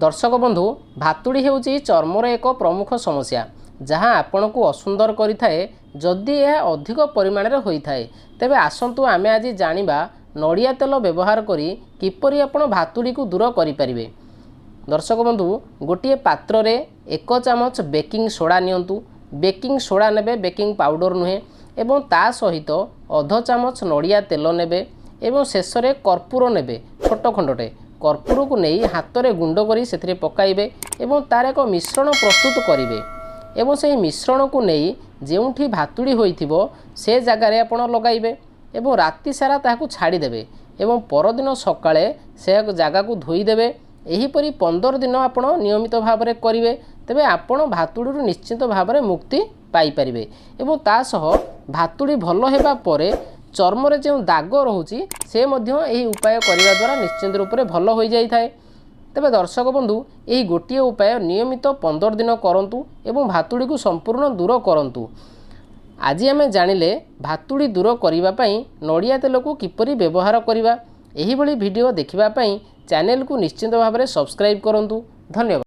ଦର୍ଶକ ବନ୍ଧୁ, ଭାତୁଡ଼ି ହେଉଛି ଚର୍ମର ଏକ ପ୍ରମୁଖ ସମସ୍ୟା, ଯାହା ଆପଣଙ୍କୁ ଅସୁନ୍ଦର କରିଥାଏ ଯଦି ଏହା ଅଧିକ ପରିମାଣରେ ହୋଇଥାଏ। ତେବେ ଆସନ୍ତୁ ଆମେ ଆଜି ଜାଣିବା ନଡ଼ିଆ ତେଲ ବ୍ୟବହାର କରି କିପରି ଆପଣ ଭାତୁଡ଼ିକୁ ଦୂର କରିପାରିବେ। ଦର୍ଶକ ବନ୍ଧୁ, ଗୋଟିଏ ପାତ୍ରରେ 1 ଚାମଚ ବେକିଂ ସୋଡ଼ା ନିଅନ୍ତୁ। ବେକିଂ ସୋଡ଼ା ନେବେ, ବେକିଂ ପାଉଡ଼ର ନୁହେଁ, ଏବଂ ତା ସହିତ ଅଧ ଚାମଚ ନଡ଼ିଆ ତେଲ ନେବେ ଏବଂ ଶେଷରେ କର୍ପୂର ନେବେ। ଛୋଟ ଖଣ୍ଡଟେ କର୍ପୂରକୁ ନେଇ ହାତରେ ଗୁଣ୍ଡ କରି ସେଥିରେ ପକାଇବେ ଏବଂ ତା'ର ଏକ ମିଶ୍ରଣ ପ୍ରସ୍ତୁତ କରିବେ ଏବଂ ସେହି ମିଶ୍ରଣକୁ ନେଇ ଯେଉଁଠି ଭାତୁଡ଼ି ହୋଇଥିବ ସେ ଜାଗାରେ ଆପଣ ଲଗାଇବେ ଏବଂ ରାତି ସାରା ତାହାକୁ ଛାଡ଼ିଦେବେ ଏବଂ ପରଦିନ ସକାଳେ ସେ ଜାଗାକୁ ଧୋଇଦେବେ। ଏହିପରି 15 ଦିନ ଆପଣ ନିୟମିତ ଭାବରେ କରିବେ, ତେବେ ଆପଣ ଭାତୁଡ଼ିରୁ ନିଶ୍ଚିତ ଭାବରେ ମୁକ୍ତି ପାଇପାରିବେ ଏବଂ ତା ସହ ଭାତୁଡ଼ି ଭଲ ହେବା ପରେ ଚର୍ମରେ ଯେଉଁ ଦାଗ ରହୁଛି ସେ ମଧ୍ୟ ଏହି ଉପାୟ କରିବା ଦ୍ୱାରା ନିଶ୍ଚିତ ରୂପରେ ଭଲ ହୋଇଯାଇଥାଏ। ତେବେ ଦର୍ଶକ ବନ୍ଧୁ, ଏହି ଗୋଟିଏ ଉପାୟ ନିୟମିତ 15 ଦିନ କରନ୍ତୁ ଏବଂ ଭାତୁଡ଼ିକୁ ସମ୍ପୂର୍ଣ୍ଣ ଦୂର କରନ୍ତୁ। ଆଜି ଆମେ ଜାଣିଲେ ଭାତୁଡ଼ି ଦୂର କରିବା ପାଇଁ ନଡ଼ିଆ ତେଲକୁ କିପରି ବ୍ୟବହାର କରିବା। ଏହିଭଳି ଭିଡ଼ିଓ ଦେଖିବା ପାଇଁ ଚ୍ୟାନେଲକୁ ନିଶ୍ଚିତ ଭାବରେ ସବସ୍କ୍ରାଇବ୍ କରନ୍ତୁ। ଧନ୍ୟବାଦ।